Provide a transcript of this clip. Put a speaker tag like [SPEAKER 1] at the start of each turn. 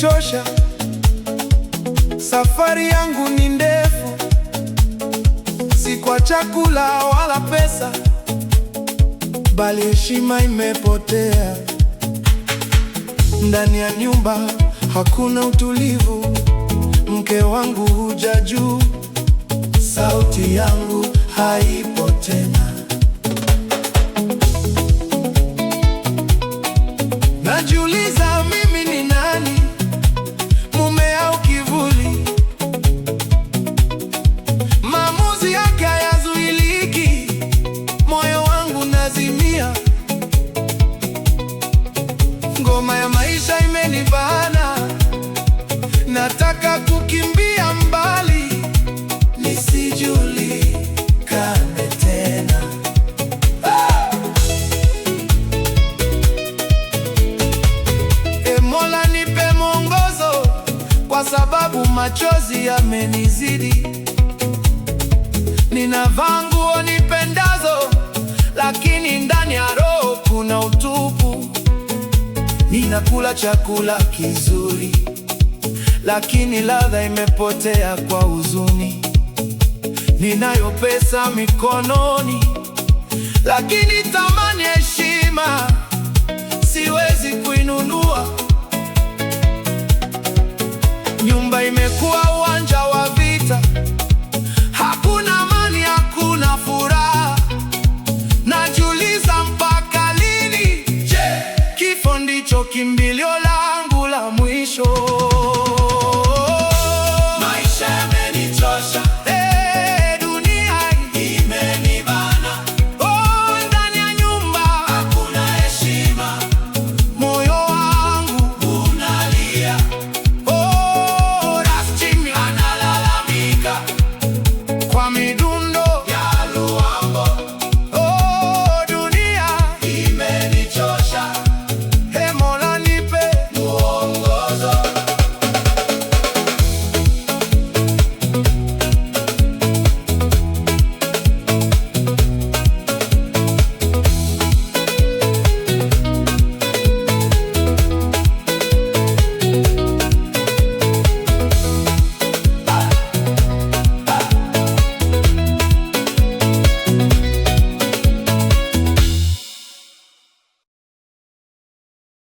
[SPEAKER 1] Imenichosha. Safari yangu ni ndefu, si kwa chakula wala pesa, bali heshima imepotea. Ndani ya nyumba hakuna utulivu, mke wangu huja juu, sauti yangu haipo tena. Najiuliza, mimi ni nani, mume au kivuli? Maamuzi yake hayazuiliki, moyo wangu nazimia. Ngoma ya maisha imenibana, nataka kukimbia mbali, nisijulikane tena. E Mola, nipe mwongozo, kwa sababu machozi yamenizidi. Ninavaa nguo nipendazo, lakini ndani ya roho kuna utupu. Ninakula chakula kizuri, lakini ladha imepotea kwa huzuni. Ninayo pesa mikononi, lakini thamani ya heshima siwezi kuinunua. Nyumba imekuwa uwanja wa vita,